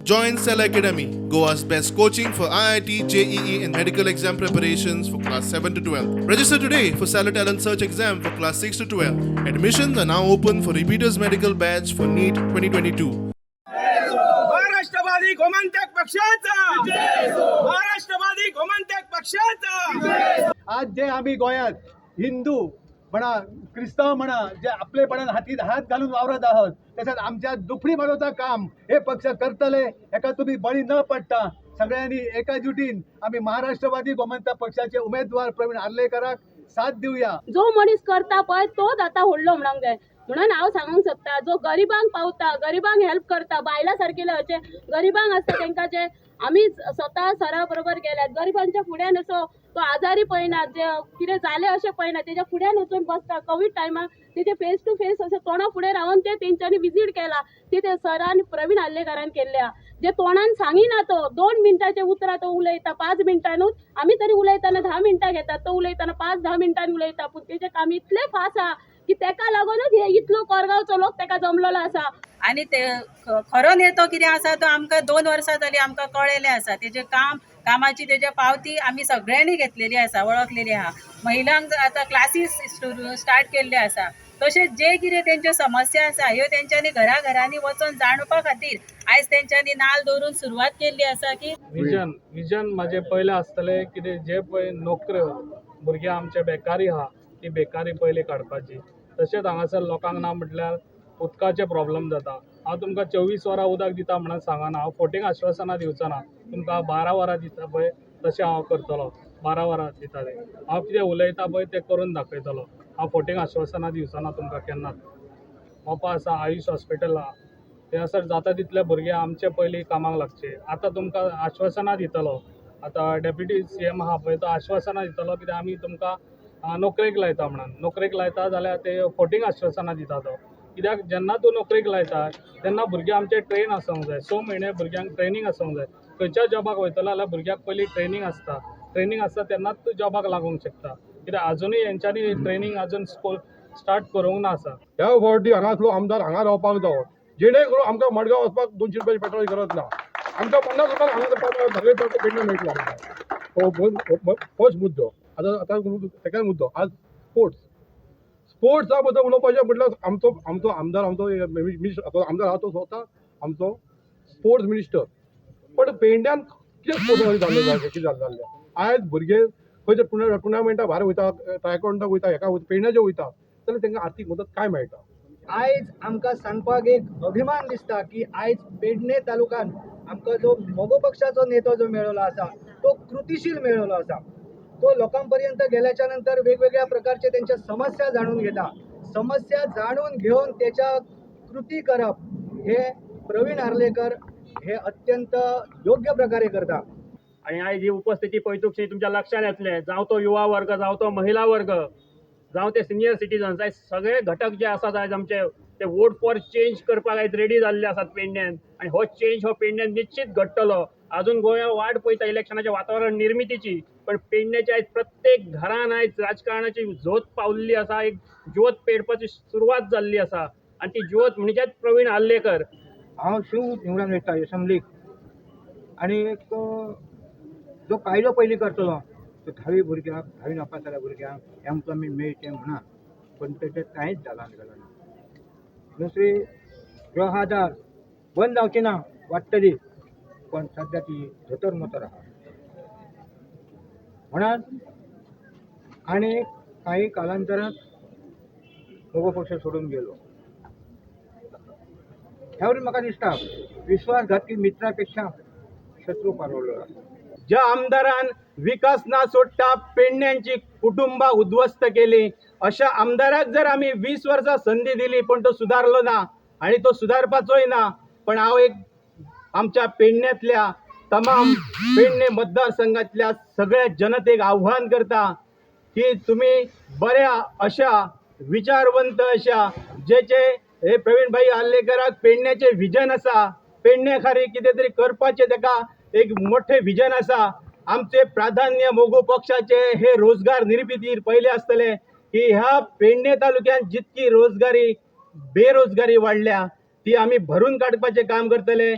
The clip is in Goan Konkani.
Join Cell Academy, Goa's best coaching for IIT, JEE, and medical exam preparations for class 7 to 12. Register today for Stellar Talent Search exam for class 6 to 12. Admissions are now open for repeaters medical batch for NEET 2022. Maharashtrawadi Gomantak पक्षाचा, महाराष्ट्रवादी गोमंतक पक्षाचा. आज जे आम्ही गोंयांत हिंदू म्हणा, क्रिस्तांव म्हणा, जे आपलेपणान हातीत हात घालून वावरत आहोत, तशेंच आमच्या दुखणी मारोवचा काम हे पक्ष करतले. हेका तुमी बळी न पडटा सगळ्यांनी एकाजुटीन आमी महाराष्ट्रवादी गोमंतक पक्षाचे उमेदवार प्रवीण आर्लेकराक साथ दिवया. जो मनीस करता पळय, तोच आतां व्हडलो म्हणूंक जाय. म्हणून हांव सांगूंक सोदता, जो गरिबांक पावता, गरिबांक हेल्प करता, बायलां सारकेले अशे गरिबांक आसता तेंकां, जे आमी स्वता सरा बरोबर गेल्यात, गरिबांच्या फुड्यान असो तो आजारी पळयना, जे कितें जालें अशें पळयना, तेज्या फुड्यान वचून बसता. कोवीड टायमार तेजे फेस टू फेस अशें तोंडा फुडें रावन ते तेंच्यांनी विजीट केला. ते ते सरान, प्रवीण आर्लेकारान केल्ले आहा. जे तोंडान सांगिना, तो 2 मिनटाचे उतरां तो उलयता 5 मिनटानूच. आमी तरी उलयतना 10 मिनटां घेतात, तो उलयतना 5-10 मिनटान उलयता. पूण तेजें काम इतलें फास्ट आहा की तेका लागूनच हे इतलो कोरगांवचो लोक तेका जमलेलो आसा. आनी ते खरो नेतो कितें आसा तो आमकां 2 वर्सां जालीं आमकां कळ्ळेलें आसा. तेजें काम, कामाची तेजे पावती आमी सगळ्यांनी घेतलेली आसा, वळखलेली आहा. महिलांक आतां क्लासीस स्टार्ट केल्ले आसा. तशेंच जे कितें तेंच्यो समस्या आसा, ह्यो तेंच्यांनी घरा घरांनी वचोन जाणपा खातीर आयज तेंच्यांनी नाल दवरून सुरवात केल्ली आसा की विजन, विजन म्हाजें पयलें आसतलें कितें, जे पळय नोकऱ्यो भुरगे आमचे बेकारी आहा, ती बेकारी पयली काडपाची. तशेंच हांगासर लोकांक ना म्हटल्यार उदकाचे प्रॉब्लम जाता. हांव तुमकां 24 वरां उदक दिता म्हणून सांगना. हांव फोटींग आश्वासनां दिवचो ना. तुमकां 12 वरां दिता पळय, तशें हांव करतलो. 12 वरां दिता तें. हांव कितें उलयता पळय, तें करून दाखयतलो. हांव फोटींग आश्वासनां दिवचो ना तुमकां केन्नाच. मोपा आसा, आयुश हॉस्पिटल आहा, थंयसर जाता तितले भुरगे आमचे पयलीं कामाक लागचे. आतां तुमकां आश्वासनां दितलो. आतां डेप्युटी सीएम आहा पळय, तो आश्वासनां दितलो कित्याक आमी तुमकां नोकरेक लायता म्हणून. नोकरेक लायता जाल्यार ते फोटींग आश्वासनां दिता तो. कित्याक जेन्ना तूं नोकरेक लायता तेन्ना भुरगे आमचे ट्रेन आसूंक जाय. 6 म्हयने भुरग्यांक ट्रेनींग आसूंक जाय. खंयच्या जॉबाक वयतलो जाल्यार भुरग्याक पयलीं ट्रेनींग आसता. ट्रेनींग आसता तेन्नाच तूं जॉबाक लागूंक शकता. कित्याक आजुनूय हेंच्यांनी ट्रेनींग अजून स्कूल स्टार्ट करूंक ना आसा. ह्या फावटी हांगासलो आमदार हांगा रावपाक जावो, जेणे करून आमकां मडगांव वचपाक 200 रुपयाची पेट्रोल गरज ना. आमकां 50 रुपया हांगा सगळे पेडणे मेळटलो आमकां. हो फर्स्ट मुद्दो. आतां आतां सेकंड मुद्दो, आज स्पोर्ट्स. स्पोर्ट्सा बद्दल उलोवपाचें म्हटल्यार आमचो आमदार, आमचो मिनिस्टर, आमदार आहा तो स्वता आमचो स्पोर्ट्स मिनिस्टर. पण पेडण्यान कितें स्पोर्ट्स जाल्लें? कितें जाल्लें? आयज भुरगे खंय तर टुर्नामेंटा भायर वयता, टायकोंडाक वयता, हेका वयता, पेडण्याचे वयता जाल्यार तांकां आर्थीक मदत काय मेळटा? आयज आमकां सांगपाक एक अभिमान दिसता की आयज पेडणे तालुक्यान आमकां जो मगो पक्षाचो नेतो जो मेळ्ळो आसा, तो कृतीशील मेळ्ळो आसा. तो लोकां पर्यंत गेल्याच्या नंतर वेगवेगळ्या प्रकारचे त्यांच्या समस्या जाणून घेता. समस्या जाणून घेवन त्याच्या कृती करप हे प्रवीण आर्लेकर हे अत्यंत योग्य प्रकारे करता. आणि आयज ही उपस्थिती पळयतकच तुमच्या लक्षात येतलें, जावं तो युवा वर्ग, जावं तो महिला वर्ग, जावं ते सिनियर सिटीजन्स, आयज सगळे घटक जे आसात आयज आमचे, ते वोट फॉर चेंज करपाक आयज रेडी जाल्ले आसात पेडण्यान. आनी हो चेंज हो पेडण्यान निश्चित घडटलो. अजून गोंया वाट पळयता इलेक्शनाच्या वातावरण निर्मितीची, पण पेडण्याचे आयज प्रत्येक घरान आयज राजकारणाची झोत पावल्ली आसा. एक ज्योत पेटपाची सुरवात जाल्ली आसा आनी ती ज्योत म्हणजेच प्रवीण आर्लेकर. हांव शिव निवडून वयता एसंब्लीक आनी एक जो कायदो पयलीं करतलो तो धावी भुरग्यांक, धावी नापास जाल्या भुरग्यांक एम्प्लॉयमेंट मेळचें म्हणा, पण तेचें कांयच जालां गेलो ना. दुसरी गृह आधार बंद जावची ना, वाडटली, पण सद्या ती धतर मतर आहा म्हणून. आनी काही कालांतरात मगो पक्ष सोडून गेलो. ह्यावरून म्हाका दिसता, विश्वासघातकी मित्रापेक्षा शत्रू परवडलो. ज्या आमदारान विकास ना सोडटा पेडण्यांची कुटुंबां उद्ध्वस्त केली, अशा आमदाराक जर आमी 20 वर्सां संदी दिली, पण तो सुदारलो ना आणि तो सुदारपाचोय ना. पण हांव एक आमच्या पेडण्यांतल्या तमाम पेडणे मतदारसंघातल्या सगळ्या जनतेक आव्हान करता की तुम्ही बऱ्या अशा विचारवंत अशा जेचे हे प्रवीण भाई आर्लेकराक पेडण्याचे विजन आसा, पेडणे खातीर कितें तरी करपाचें ताका एक मोठें विजन आसा. आमचे प्राधान्य मगो पक्षाचे हे रोजगार निर्मितीर पयले आसतले की ह्या पेडणे तालुक्यात जितकी रोजगारी, बेरोजगारी वाडल्या, ती आमी भरून काडपाचें काम करतले.